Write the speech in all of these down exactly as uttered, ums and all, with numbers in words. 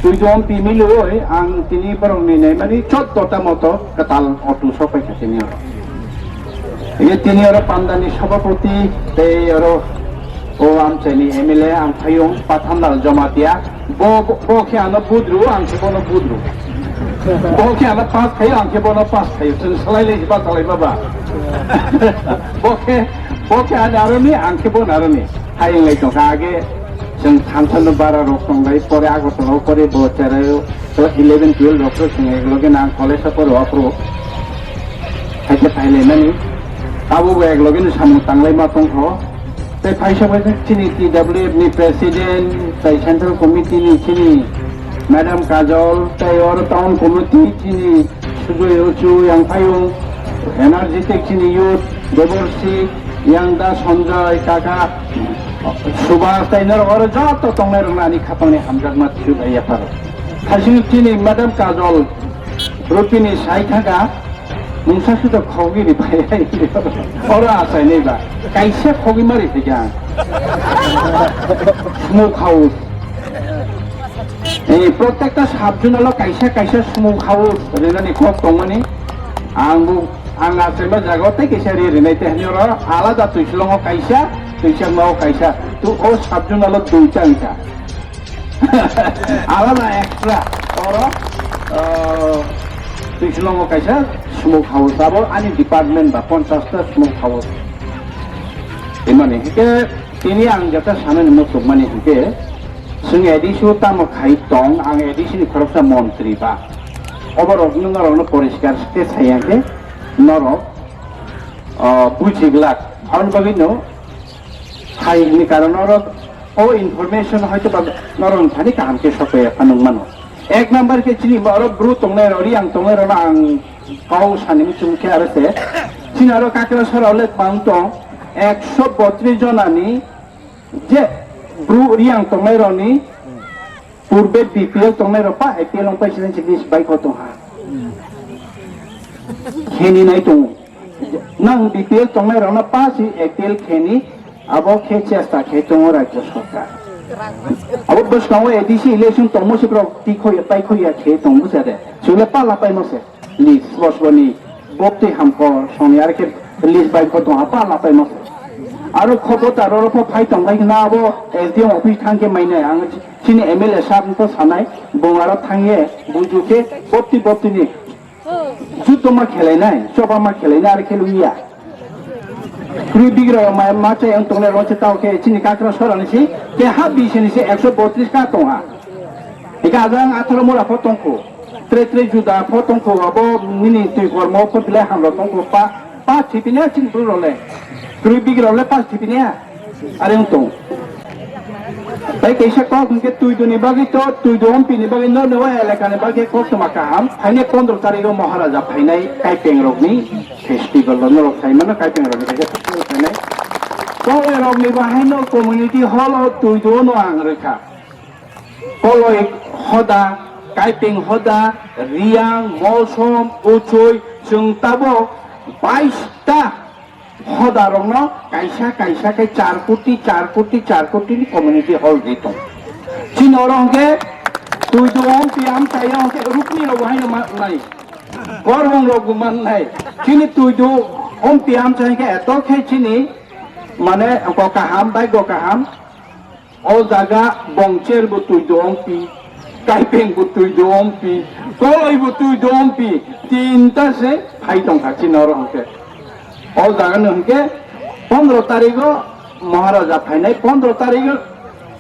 Tuidom pimiloi ang tini borokni naimani choddo ta moto kwtal auto sopai kha tini oro. Ye tini oro pandani sabhapati tei oro o amchaini M L A ang phayung Pathanlal Jamatia. Bo, bo, bo khe ano budru, ang khe bono budru. Bo khe ano pass khayo, ang khe bono pass khayo. Chwng salai lai ba, salai ba ba. Bo khe, bo khe ano aroni, ang khe bono aroni. Hayung lai tongkha age. Chwng thansa no bara rok tonglai, pore Agartala o pore bo cherai o, to eleven twelve rok to chwng ek loge nang college o pore o aphuru. Haikhe phailaimani. Abo bo ek loge no samung tanglai ma tongkho. Tei phaisa bai chini T W F ni president, tei central committee ni chini Madam Kajol, tei oro town committee chini Sujoy Uchu, yang phayung, energetic chini youth, Deborsi, yang da Sanjay, kaka, Subhas, tei norok oro joto tongnai rok ani khapangni hamjakma thwiwi bai yapharo. Thasing chini Madam Kajol, Rupini sai thaka, mungsa sudo khogwi ni bai hai. Oro asai nei ba, kaisa khogwi mari thika. Smoke house. Eh, protekta sabjunalo kaisa kaisa smoke house rinani kok tongmani. Ang bu, ang achaima jaga tei kaisa ri rinai tei hani oro alada Twisilongo kaisa, Twisilongo kaisa. Tu o sabjunalo duita wngkha. Alada extra oro, eh, Twisilongo kaisa smoke house. Abo ani department ba ponchas ta smoke house. Imani hike tini ang jata sanani muchukmani hike. Chwng A D C o tamo khai tong, ang A D C ni khoroksa montri ba. Oborok nwng norokno poriskar khe saya khe norok, ah, bujiglak. Aboni bagwino hai hwnwi karon norok o information hoito ba norok thani kaham khe sokya phano mano. Ek number khe chini borok bru tongnai rok, riyang tongnai rok ang kau sani muchung khe aro se. Chini aro Kakrasora le bang tong ekso botris jonani je bru riyang tongnai rokni purbe B P L tongnai rok pa A P L wng pai sini chini bai ko tong ha. Kheni nai tongo. Nang B P L tongnai rokno pa si A P L kheni abo khe chesta khe tongo Rajya Sarkar. Abo bwskango A D C election tongmo si borok tikhoya paikhoya khe tong busa de. Chule pala paimo se. List bosboni bokti hamkor songni ar khe list bai kho tong apa lapai mo. Aro khobo taro ro pho phai tong bai na abo S D M office thang khe mainai ang chini M L A sir no sanai bong aro thang ye buju khe bokti bokti ni juddo ma khelai nai choba ma khelai nai ar khe luya. Krwi bigra ma, ma chai ang tongle ro che tao khe chini Kakrasora ni si, ke ha bisi ni si ekso botris ka tong ha. Ika ajang atharo mora pho tong kho. Tre tre juda pho tong kho, abo nini twi kormo pho bilai hamro tong kho. Pa, pa thipine chini bru role. Krwi bigra role pa thipine. Are wng tong. Tai kaisa kok hwnkhe Tuiduni bagwi to, Tuidu ompini bagwi no no elakani bagwi kok toma kaham. Phainai pondro tarigo Maharaja phainai Kaipeng rokni festival no rok phaimano Kaipeng rokni kaisa festival phainai. Koloi rokni bahaino community hall o Tuidu no ang rwkha. Koloi hoda, Kaipeng hoda, Riyang, Molsom, Uchoi, chwng tabok bais ta. Hoda rokno kaisa kaisa khe char koti, char koti, char koti ni community hall di tong. Chini oro hwnkhe Tuidu ompi amchai o hwnkhe rukni rok bo haino mannai. Korbong rok bo mannai. Chini Tuidu ompi amchai hwnkhe eto khe chini mane kok kaham, baigo kaham. O jaga Bongcher bo Tuidu ompi, Kaipeng bo Tuidu ompi, Koloi bo Tuidu ompi, tinta se phai tongkha chini oro hwnkhe. O jaga no hwnkhe pondro tarigo Maharaja phainai, pondro tarigo,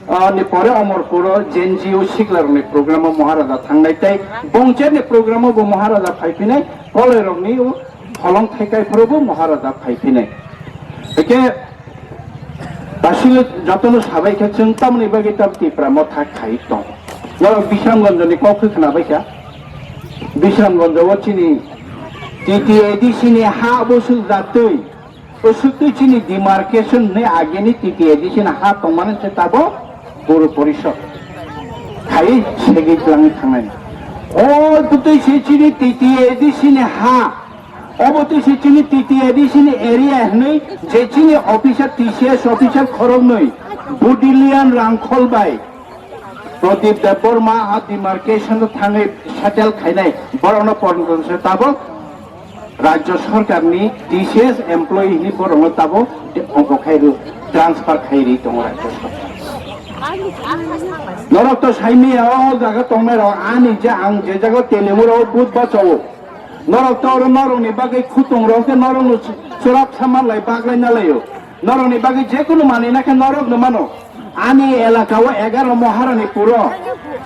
ah, ni pore Omorpuro J N G O sikla rokni program o Maharaja thangnai tei Bongcher ni program o bo Maharaja phaiphinai, Koloi rokni o holong thaikai phuru bo Maharaja phaiphinai. Hwnkhe Basile jotono sabai khe chwng tamoni bagwi tam Tipra motha khai tong. Norok Bisramganjoni kok khe khna bai kha. Bisramganjo o chini T T A D C ni ha bo swk jatwi, o swktwi chini demarcation hwnwi agini T T A D C ni ha tongmani se tabo Guru Porishod khai segwi twlangwi thangnai. O bwtwi se chini T T A D C ni ha Obo twi se chini T T A D C ni area hwnwi je chini officer T C S officer khoroknwi Budilian Rangkhol bai Pradip Debbarma ha demarcation o thangwi settle khainai, borokno porjonto se tabok Rajya Sarkarni T C S employee hinwi borokno tabok ongkok khai rw, transfer khai rwi tongo Rajya Sarkar. Norok to saimaya o jaga tongnairok, ani je ang je jaga telemura o but bachao. Norok to oro norokni bagwi khutung rok khe norokno chwrap saman lai baglai na laio. Norokni bagwi jekunu manwi na khe norokno mano. Ani elaka o egaro Maharani puro,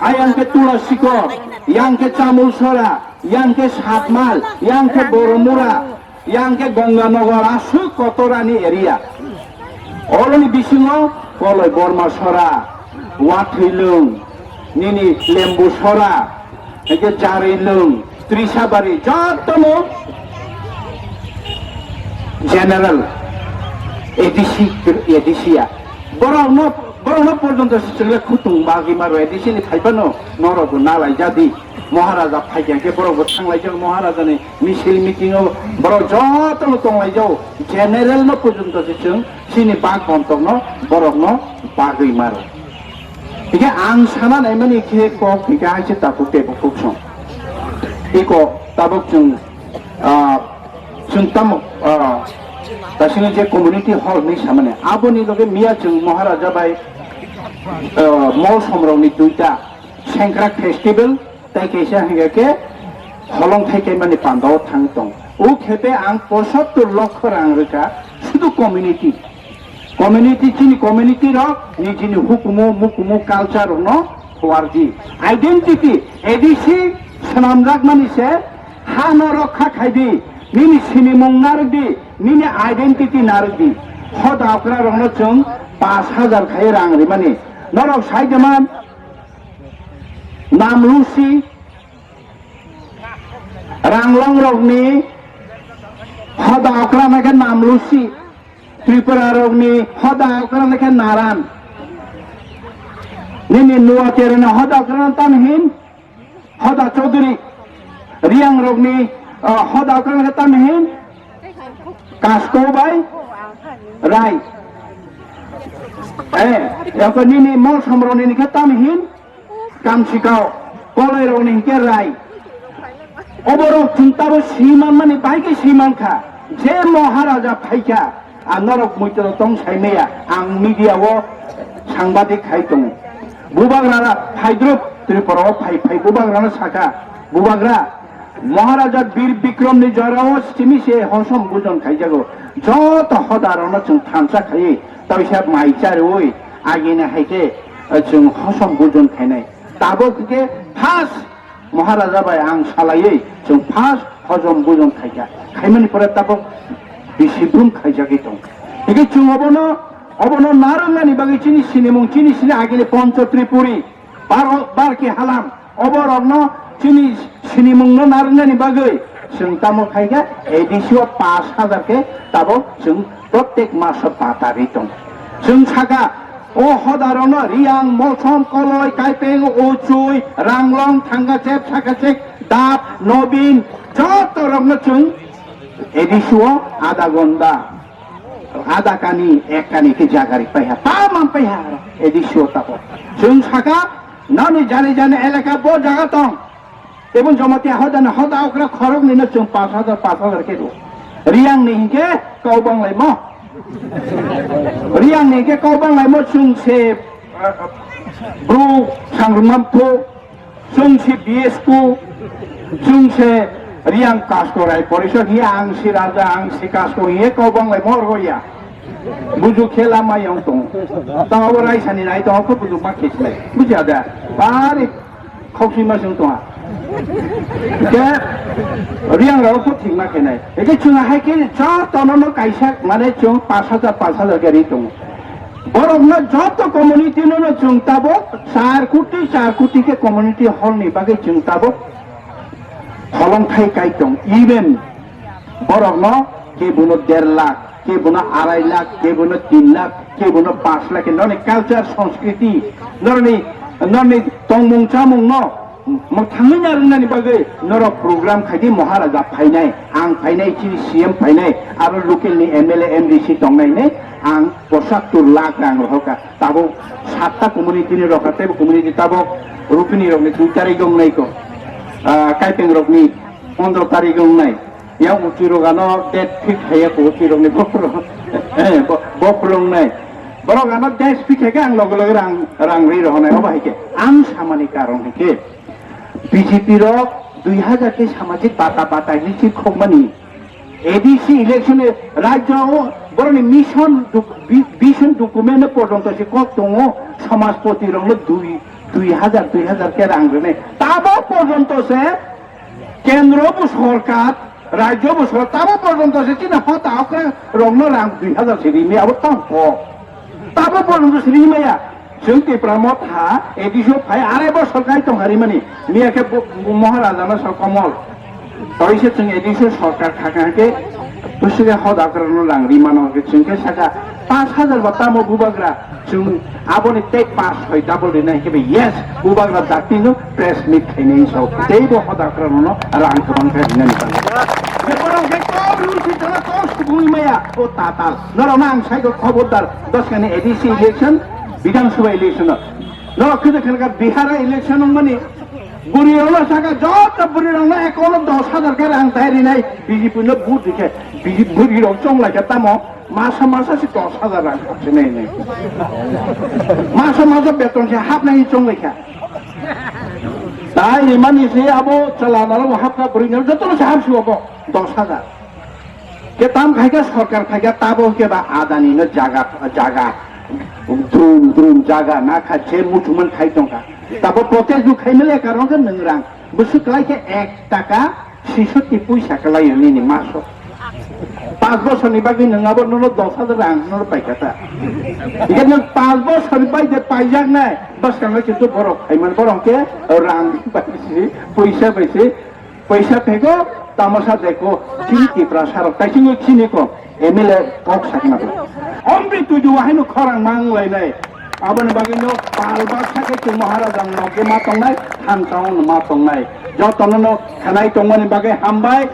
ayang khe Tulasikor, yang khe Chamulsora, yang khe Satmal, yang khe Boromura, yang khe Gonganagar, aswk Kotorani area. Oroni bisingo Koloi Borma Sora, Wathwilwng, nini Lembu Sora, hingke Jarilwng, Trisabari, jotono general A D C, A D C ya. Borokno, borokno porjonto se chwngla khutung bagwi maro A D C ni phaipano norokbo nalaijadi. Maharaja phaikha khe borokbo thanglaijak Maharajani misil meeting o borok jotono tonglaijao. General no porjonto se chwng chini bak bontokno borokno bagwi maro. Hingke ang sana naimani khe kok hingke hai se tabuk tebo kuk song. Iko tabuk chwng, ah, chwng tamo, ah, tasini je community hall hinwi samani. Aboni loge miya chwng Maharaja bai, ah, mol somrokni duita Sengkrak festival, tei kaisa hingke khe holong thai kaimani pandao thang tong. O khepe ang pochattor lokho rang rwkha, sudu community. Community, chini community rok nijini hukumu, mukumu, culture rokno phuardi. Identity, A D C swnamjakmani se hano rokha khaidi, nini sinimung narwkdi, nini identity narwkdi. Hoda okra rokno chwng pash hajar khai rang rimani. Norok sai de man, Namlusi, Ranglong rokni hoda okra naikhe Namlusi, Tripura rokni hoda okra naikhe Naran. Nini Nuaterni hoda okra tam hin, hoda Chaudhuri. Riang rokni, ah, hoda okra naikhe tam hin, Kasko bai Rai. Eh, yako nini mol somroni ni khe tam hin, Kamsikao, Koloi rokni hinkhe Rai. Oborok chwng tabo swiman mani bai khe swiman kha. Je Maharaja phaikha, a norok muitu tong saimaya, ang media o sangbadik khai tongo. Bubagra phaidrup Tripura o phai phai bubagra no sakha, bubagra, Maharaja Bir Bikram ni jora o simi se hosom bujon khaijago. Joto hoda rok no chwng thansa khaiwi, toisa mai chariwi, agini hai khe, eh, chwng hosom bujon khainai. Tabuk khe first Maharaja bai ang salaiwi chwng first hojom bujon khaikha. Khaimani pore tabuk bisi brum khaijagwi tong. Hingke chwng obono, obono narwknani bagwi chini sinimung, chini sini agini Poncho Tripuri, Baro, Barki Halam, oborokno chini sinimungno narwknani bagwi chwng tamo khaikha A D C o pash hajar khe tabuk chwng prottek maso pata ri tong. Chwng saka, o hodarokno Riang, Molsom, Koloi, Kaipeng, Uchui, Ranglong, Thangachep, Sakachek, Dap, Nobin, joto rokno chwng A D C o adha gonda, adha kani, ek kani khe jaga ri paiha, tamam paiha A D C o tabo. Chwng saka, nani jani jani elaka bo jaga tong. Tebun Jamatia hoda na hoda okra khorok ni no chwng pash hajar, pash hajar khe rw. Riang ni hinkhe kau bang lai mo. Riang ni hinkhe kau bang lai mo chwng se, uh, bru sangrumam tho, chwng se B S Q, chwng se Riang Kasko Rai Porishod hiya ang si raja, ang si Kasko hiye kau bang lai mo ro ya. Buju khela ma yang tong. Tao rai sani nai tong ko buju ma khis lai. Buja da. Bari Khok sima sung tonga. Ke Riang rok pho thik ma khenai. Eke chwng hai khe joto no no kaisa mane chwng pash hajar, pash hajar khe ri tongo. Borok no joto community no no chwng tabuk char koti, char koti khe community hall ni bagwi chwng tabuk holong thai kai tong. Even Borok no kebono der lakh, kebono arai lakh, kebono tin lakh, kebono pash lakh, noni culture, sanskriti, noni, noni tongmung chamung no mwthangwi narwknani bagwi norok program khaidi Maharaja phainai, ang phainai, chini C M phainai, aro local ni M L A, M D C tongnai ne, Ang pochattor lakh rang rohorkha, tabuk satta community ni rokha, teibo community tabuk Rupini rokni dui tarik wngnai ko, ah, Kaipeng rokni pondro tarik wngnai. Yang uchi rok ano date fix haiya ko uchi rokni bokhorok, eh, bo-, bokhorok wngnai. Borok ano date fix haikhe ang loge loge rang, rang ri rohonai, obo haikhe ang samani karon haikhe B J P rok dui hazar ke samajik bata bata hinwi chikhokmani. A D C election e rajyo o boroni mission doc-, vi-, vision document porjonto se kok tongo, samajpoti rokno dui, dui hazar, dui hazar ke rang rwnai. Tabo porjonto se kendro bo sorkar, rajyo bo sorkar, tabo porjonto se chini hota okra rokno rang dui hazar se rimai abo tamo. Tabo porjonto se rimaya. Chwng Tipra Motha A D C o phai arai bosor kai tong harimani. Miya khe bo-, bo Maharaja no sa Komol. Toi se chwng A D C o sorkar khakha khe bwswk khe hoda kwrwngno rang ri mano hwnkhe chwng khe saka pash hajar ba tamo bubagra chwng aboni tei pash soi double rinai hwnkhe yes bubagra jatino press meet khainai so tei bo hoda kwrwngno rang kwbang khe rinani bagwi. Je borok khe kok rul si thala kok subungwi maya o tatal. Norokno ang sai khe khobordar doskani A D C election Bidhan Sabha election o. Norok khe khe kha Bihar election wngmani. Bwrwi rokno saka joto bwrwi rokno account o dos hajar khe rang dai rinai B J P no vote rikhe. B J P bwrwi rok chong lai khe tamo masa masa se dos hajar rang hapse nai nai. Masa masa beton se hapnai chong lai kha. Tai rimani se abo chala nalo hapkha bwrwi no joto no se hapsu abo dos hajar. Ke tam khai kha sorkar khai kha tabo ke ba Adani no jaga jaga drum drum jaga na kha je muchuman khai tong kha. Tabo protest du khai mele karon khe nwng rang bwswk klai khe ek taka sisoti puisa klai nini maso. Pas bosor ni bagwi nwng abo nono dos hajar rang nono pai kha ta. Ike nwng pas bosor ni bai de paijak nai bwskango kintu borok khaiman borok ke rang bai si puisa bai si Paisa phego tamasa deko chini Tiprasa rok tai chini chini ko M L A kok sakna bo. Omri tuju wahai no khorang mang lai nai. Aboni bagwi no pal baksa khe chwng Maharaja no khe ma tongnai, thansa no ma tongnai. Jotono no khanai tongmani bagwi hambai.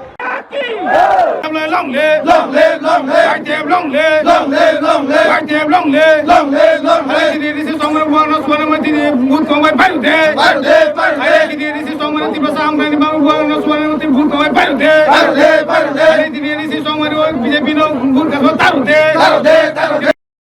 Long live, long live, long live. Long live, long live, long live, long live. Long live, long live, long live. Long live, long live. Tini risi songmani buang no suara mati ni mut kong bai baru de. Baru de, baru de. Tini risi songmani tiba sampai ni bang buang no suara mati mut kong bai baru de. Baru de, baru de. Tini risi songmani B J P no mut kong taru de. Taru de, taru de.